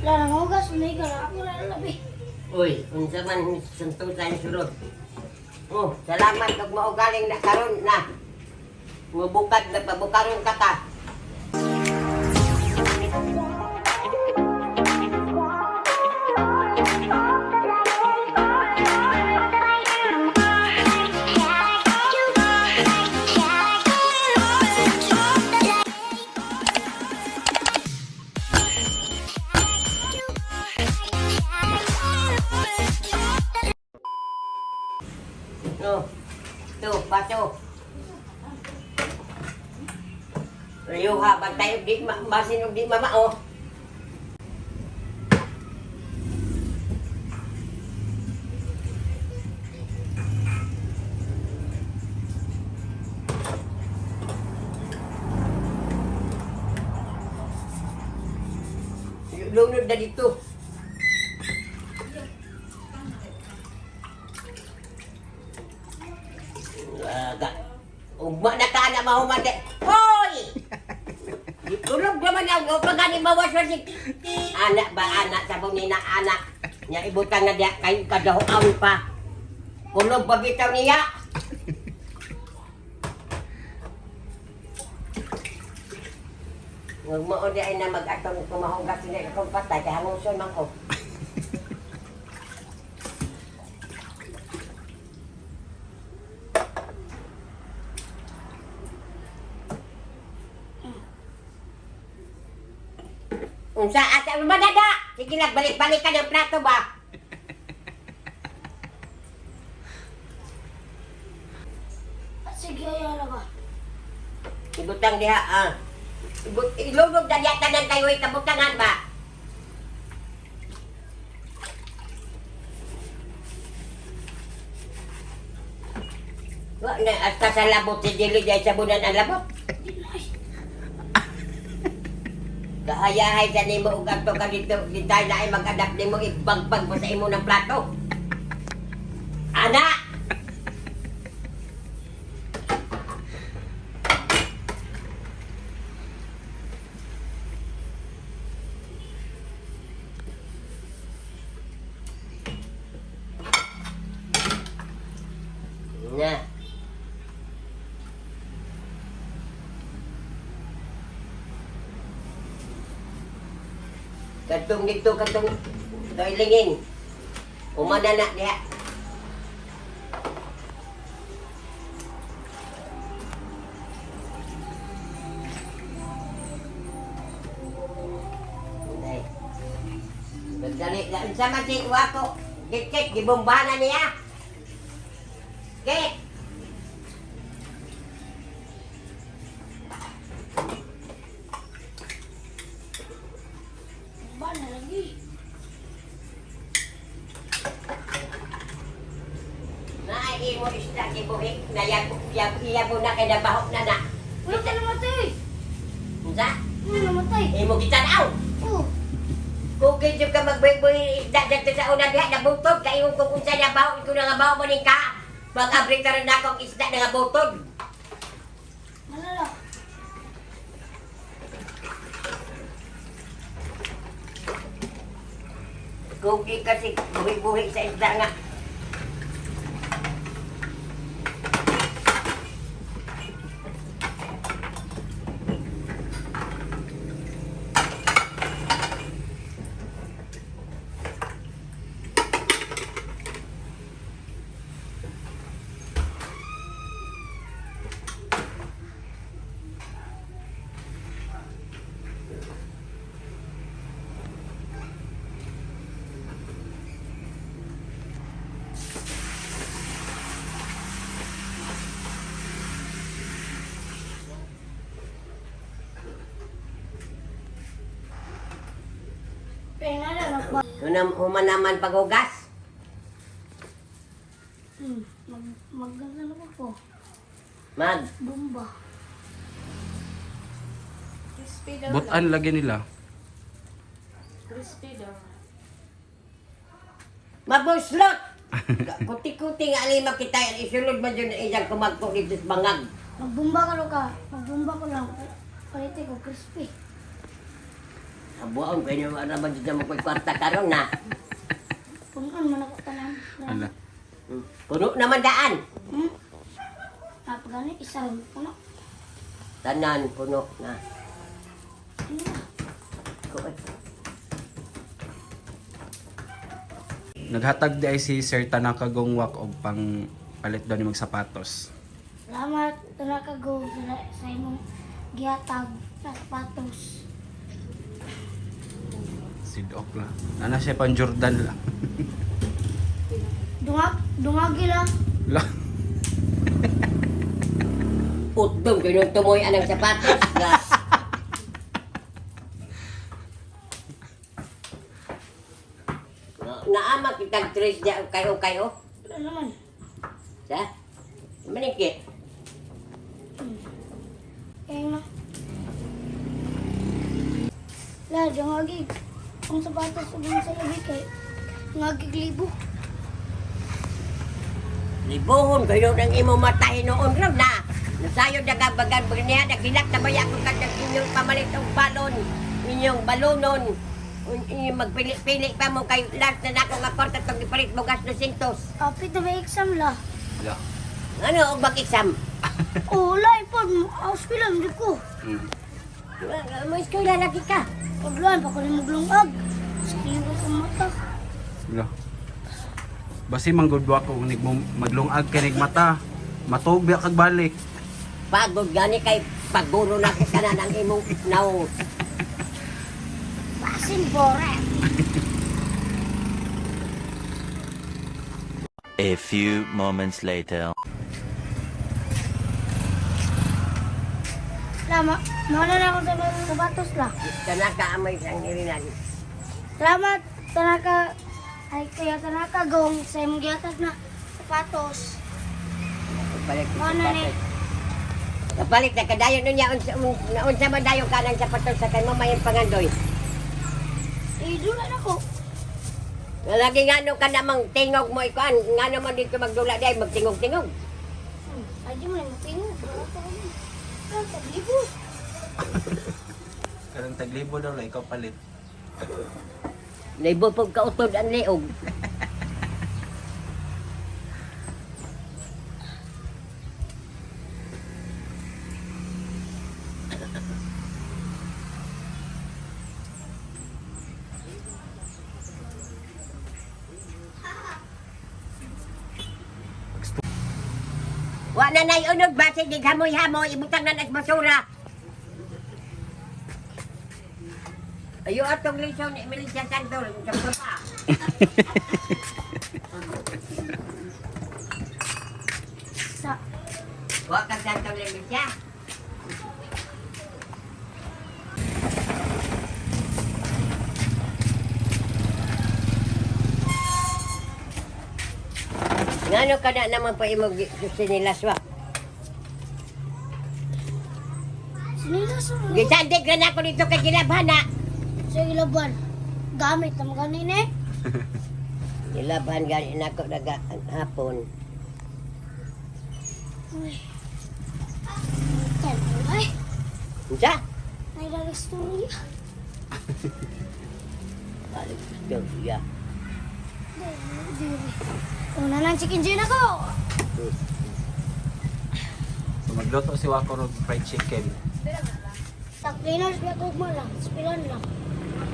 Wala nang hugas, may ka ako na labi. Uy, unsa man santusan sulod. Oh, salamat ug mao galing na karon na. Mubukad na pabukaron ka ta. Oh, to, baso. Riyuha, bantay og di ma basin og di mama oh. Lunod na dito. Aga. Ugma na ka na mahuman di. Hoy! Tulog naman ang pagani mawas si anak ba anak sabon ni na anak. Nya ibutang na diya kayo kadahoan pa. Kulog pa bitaw niya. Huwag mo di ay na mag-atong kumahugas sila akong patay kay hanguson man ko. Unsa asa mo dada? Sige lang balik-balik ka ng plato ba? Sige, ayaw ba? Ibutang diha ah. Ilulog na diha tanan kayo ay kabutangan ba? Wa na hasta sa labot si Dili dahil sabunan ang labot. Kahayahay sa nimo ug adto ka dito di tayo na ay mag-adapt nimo ibagbag mo sa imo ng plato. Ana! Na. Katong dito, katong kailingin. Umana na diha. Nay. Dali, unsa man si Wako? Gikit, gibombahan na niya. Git! Ba na lagi. Naay imo isda gibuhi na yabo yabo yabo na kay nabahok na na. Wala ka namatay. Unsa? Wala namatay. Imo gitanaw. Oh, Kung kidyo ka magbuhi-buhi isda dito sa una diha nabutod kay imong kung unsa nabahok ikaw na nga bahok mo ning ka. Mag-abri ka rin akong isda na nga butod. malala. Kung di kasi buhi-buhi sa isda nga. Kaya nga lang nagba. Unam human naman paghugas. Mag maganda na ko. Mag Bomba. Crispy daw. Butan lagi nila. Crispy daw. Mabuslot. Kuti-kuti nga alima kita isulod man yun iyang kumagko dito sa bangag. Magbomba ka ka. Magbomba ko lang. Palite ko crispy. Kabuang kayo na ba dito mo ko'y kwarta karon na. Punuan man ako tanan. Ala. Puno naman daan. Hmm? Napagani, isa rin puno. Tanan puno na. Ano na? Ko, eh. Naghatag di ay si Sir Tanaka Gongwak og pang palit daw ni magsapatos. Salamat, Tanaka Go, sa imong gihatag sa sapatos. Si Doc la. Nana siya pang Jordan la. Dungag, dungagi lang. La. Utdom kayo nung tumoy anang sapatos. Na. Naama kitang tres niya kayo kayo. Wala naman. Sa? Maniki. Kaya na. La, dungagi. Ang sapatos ug sa labi kay ngagig libo. Libuhon kayo ng imo mata hinuon raw na. Nasayo nagabagan niya nagilak na baya ko kag inyong pamalit og balon. Inyong balonon. Inyong magpili-pili pa mo kay last na nako nga kwarta tong ipalit mo gas 200. Kapit na may exam la. La. Ano og mag-exam? Oh, wala ipod. Aos ko lang, di ko. Mo eskwela lagi ka. Pagluan, pa ko rin maglungag. Sa ko sa mata. La. Basi manggudwa ko nig mo maglungag kay nig mata. Matug biya kag balik. Pagod gani kay paguro na ko tanan ang imong naong. Basin bore. A few moments later. La, mauna na ako sa mga sapatos la. Tanaka amoy sang irinan. Salamat, Tanaka. Ay, kaya Tanaka gong sa imong gihatag na sapatos. Palit ko Ano ni? sapatos. Kapalit na kadayon niya unsa unsa man dayon ka ng sapatos sa kay mamay ang pangandoy. Eh, dula na ko. Lagi nga no ka namang tingog mo ikuan, nga naman dito magdula day magtingog-tingog. Ay, di mo na matingog. Wala pa kami. Ah, taglibo. Karang taglibo daw la ikaw palit. Libo pug kautod ang liog. Wa na nay unod base di hamoy-hamoy ibutang na nas basura. Ayo atong lisaw ni Melissa Santol sa baba. Sa, Wa ka Santol ni Melissa. Ngano ka na naman pa imong sinilas wa? sinila sa mga. Gisandig na ako dito kay gilabhan na. Sa ilaban. Gamit na mga nini. Gilabhan gani nako daga hapon. Uy. Tan, ay. Unsa? Ay, dagastorya. Balik istorya. Una lang chicken joy na ko. So magluto si Wako og fried chicken. Sa cleaners na ko lang. Spilan lang.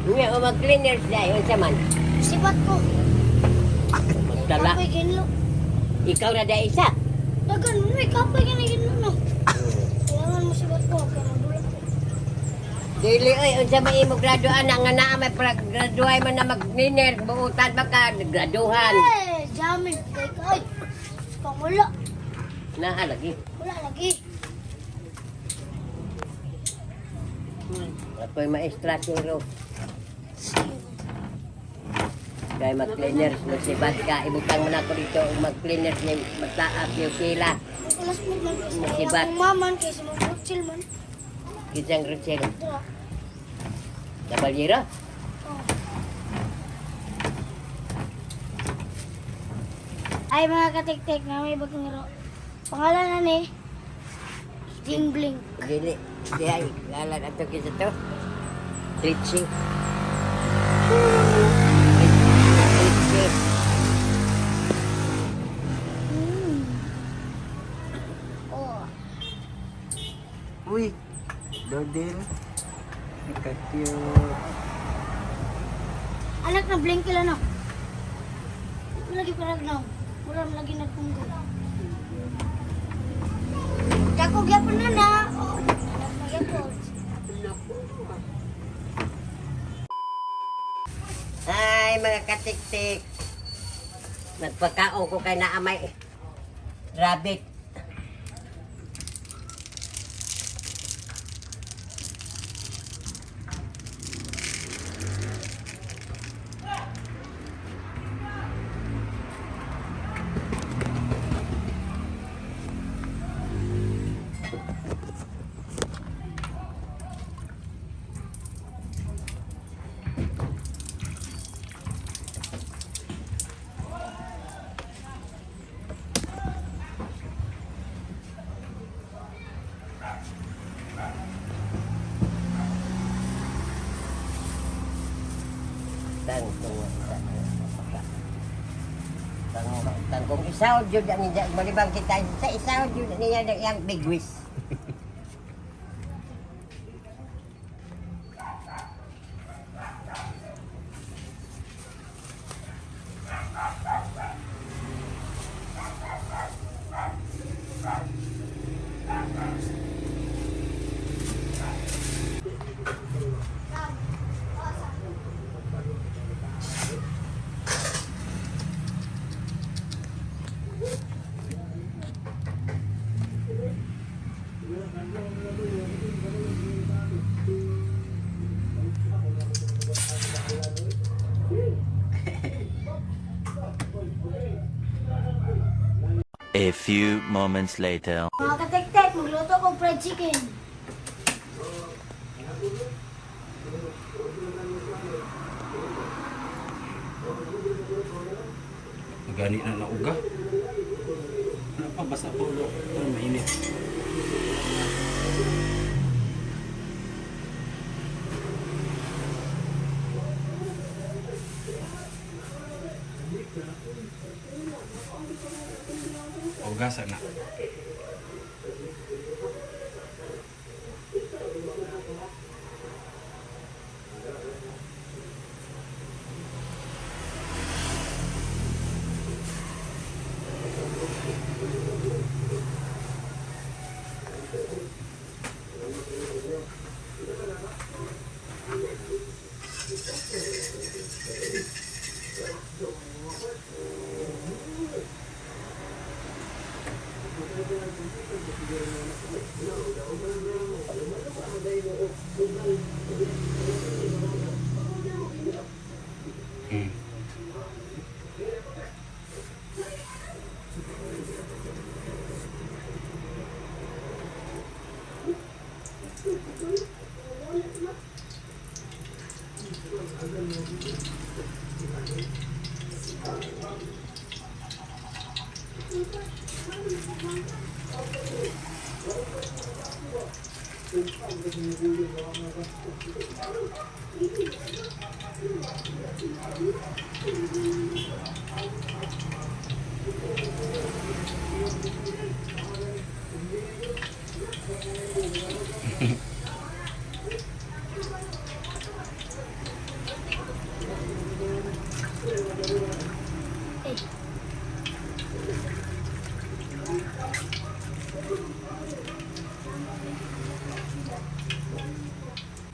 Unya o mag-cleaners dai unsa man? Sibat ko. Magdala. Kapoy ginlo. Ikaw na dai isa. Dagan mo, may kapoy ginlo no. Kailangan mo sibat ko. Kaya madulak ko. Dili oy unsa may imo graduan na nga naa may graduay man na mag-cleaner buutan ba ka graduhan. Eh, jamin. Kay kay. Pang wala. Naa lagi. Wala lagi. Ako'y maestra siro. Kay mag-cleaners, magsibat ka, ibutang mo na ako dito, ug mag-cleaners ni magtaas yung sila. Alas mo man. Kasi Masibat. akong maman. Kasi mong kutsil man. Kisang Rochelle. Dra. Kabalyero? Oh. Ay mga katiktik na may bagong laro. Pangalan na ni Ding Bling. Dili. Di ay, lalan ato kisa to. Litchi. Crispy. Oh. Uy, Dodel. Nagka-cute. Anak na blink kila no. Lagi parang no. Mura lagi nagpunggo. Dako gyapon na na. Oh, anak na gyapon. Ay, mga katiktik. Nagpagkaon ko kay naamay. Rabbit. Tangkong tangkong isaw jud ani niya malibang kita sa isaw jud niya yang bigwis. A few moments later. Mga katektek, magluto ko fried chicken. Gani na nauga. Ano pa, basta po ulo. Pero mainit. Uga sana. Mm. Eh.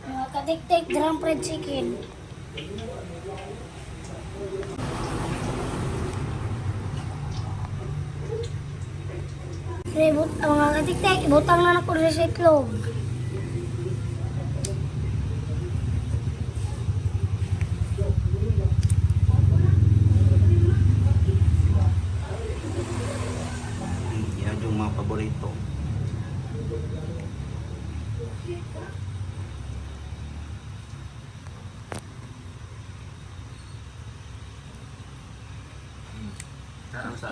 Mga katiktik, drum fried chicken. Rebut, ang mga katiktik, ibutang na nako sa itlog. Yan yung mga paborito. Sa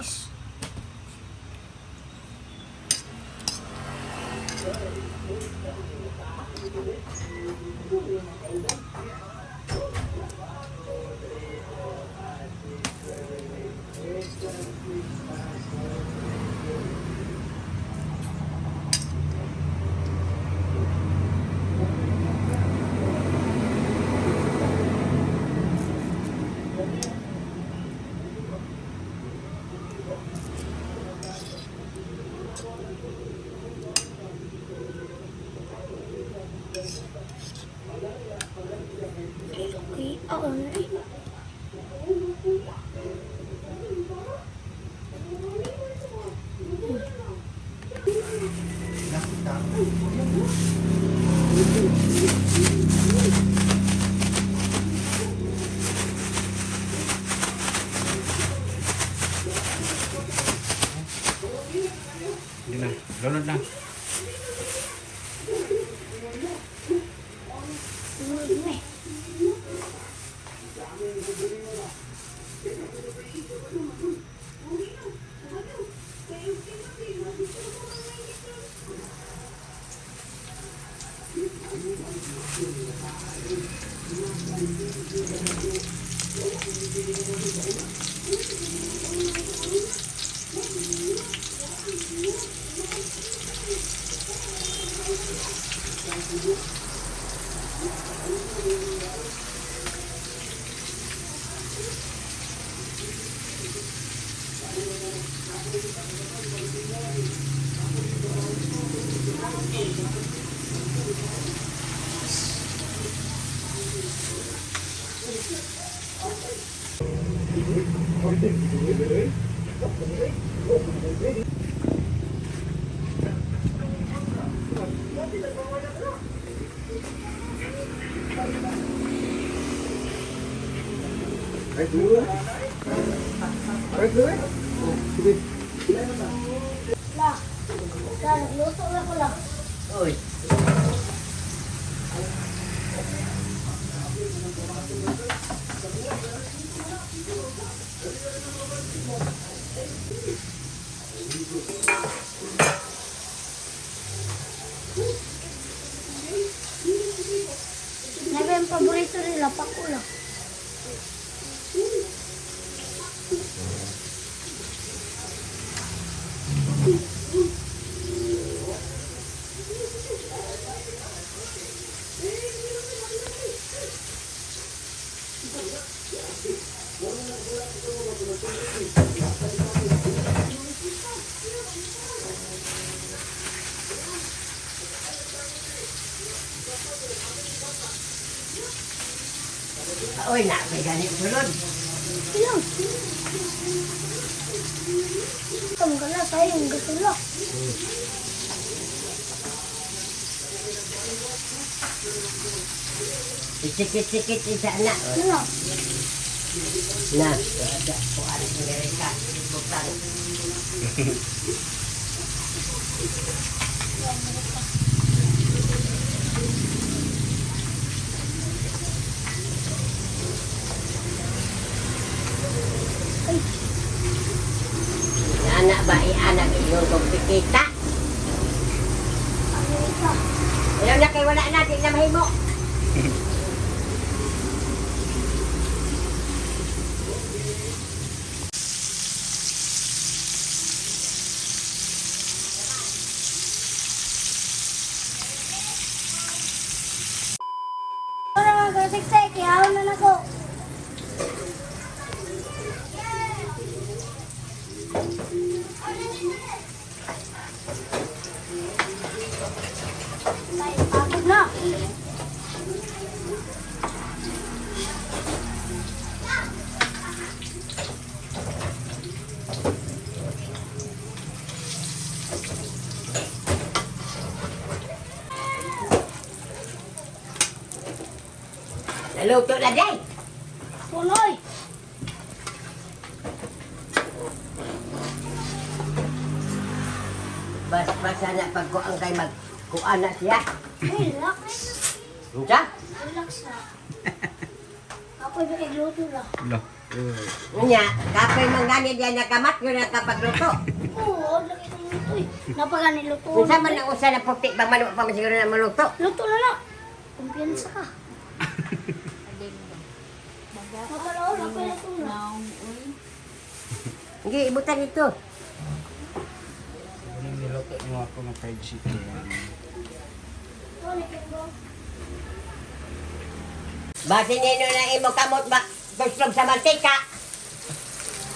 Okay, ako na eh. Hindi na. Lunod na. Lunod na eh. La, la, nagluto na ko la. Uy. Nabi ang paborito nila, pako la. Uy, na may ganit sulod. Ilang? Ang gala tayo, ang gusto la. Isikit-sikit isa na. Ano na? Na, sa kuan Amerika, butang. Anak ba anak iyon kong pikita? Amerika. Ayaw na kay wala na, di na mahimo. Para mga kasiksay, kaya na nako. Ay, pagod na. Naluto na day. Punoy. Bas basa na pagkuan kay mag kuan na siya. Relax. Unsa? Relax na. Ako yung nagluto na. Lo. Unya, kapoy man gani diyan nakamat yun na kapagluto. Oo, laki kong luto eh. Napagani luto. Unsa man ang usa na puti ba man pa man siguro na maluto. Luto na na. Kumpiyansa ka. Ading ba? Mapalaon ako yung tuna. Naong uy. Hindi, ibutan ito. Anong niluto niyo ako ng fried chicken? Ito, ni Gong. Base nino na imo kamot ba tuslog sa mantika.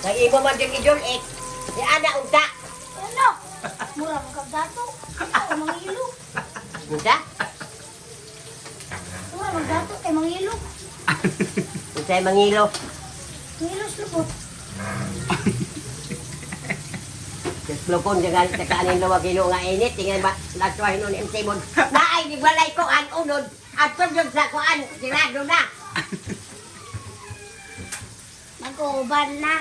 Kay imo man jud idulit. Di ana unta. Ano? Mura mong kagdato. Ikaw, mangilo. Unta? Mura magdato kay mangilo. Unsay mangilo? Mangilo sa lubot. Tuslokon sa galit sa kanin luwag ino nga init tingay ba laswahin nun MC mon. Naay di balay ko an unod. Adto jud sa kuan sirado na. Mag-uuban na.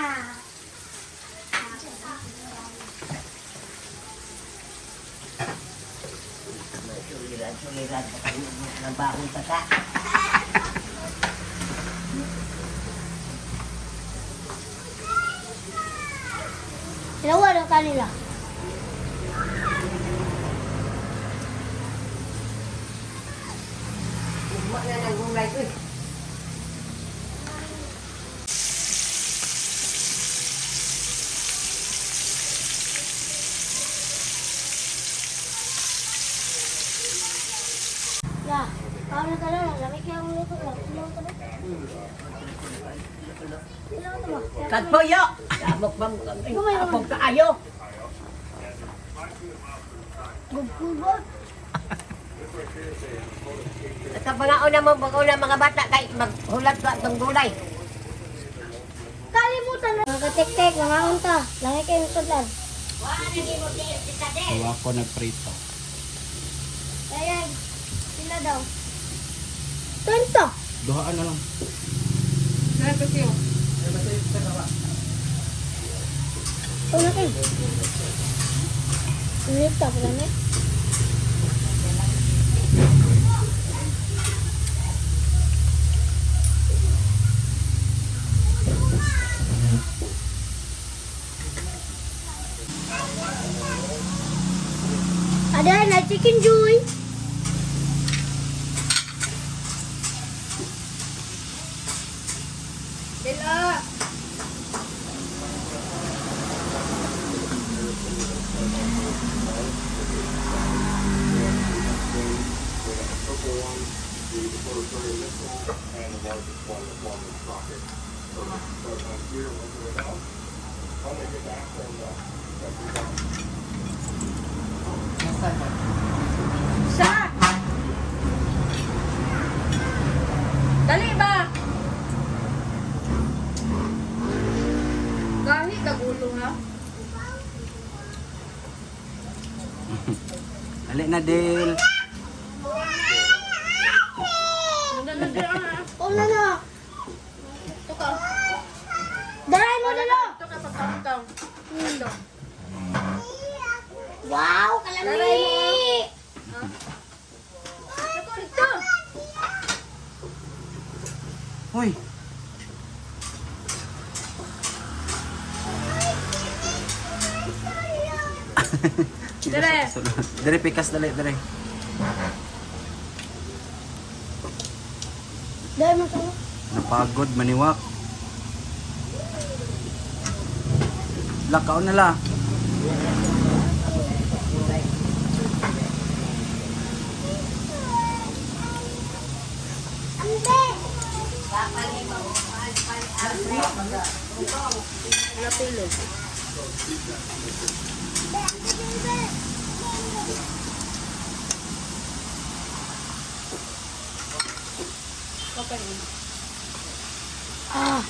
Suliran, suliran sa kanin ng bahon pa sa. Dalawa na kanila. Ugma na ng gulay uy. La, kaon na ka na. Lamig kaya ang luto lang. Ilaw ka na. Ilaw ka ba? Kagpuyo. Amok bang apog kaayo. Gugubot. Sa pangaon mo pag-una mga bata kay maghulat ka itong gulay. Kalimutan na. Mga katek-tek, mga unta. Lamig kayo yung sudlan. So ako nagprito. Ayan, sila daw. Tento. Duhaan na lang. Una kayo. Nito, pala Ada na chicken joy. Dila! Sa! Dali ba? Gahi kagulo ha? Dali na, Del. Una na. Ito ka. Daray mo na. Ito ka pagkangkang. Ito. Wow, kalami. Ito dito. Hoy. Dere. Dere, pikas, dali, dere. Daray mo sa Napagod, maniwak. Lakaw na la. Lapilo. Okay. Ah.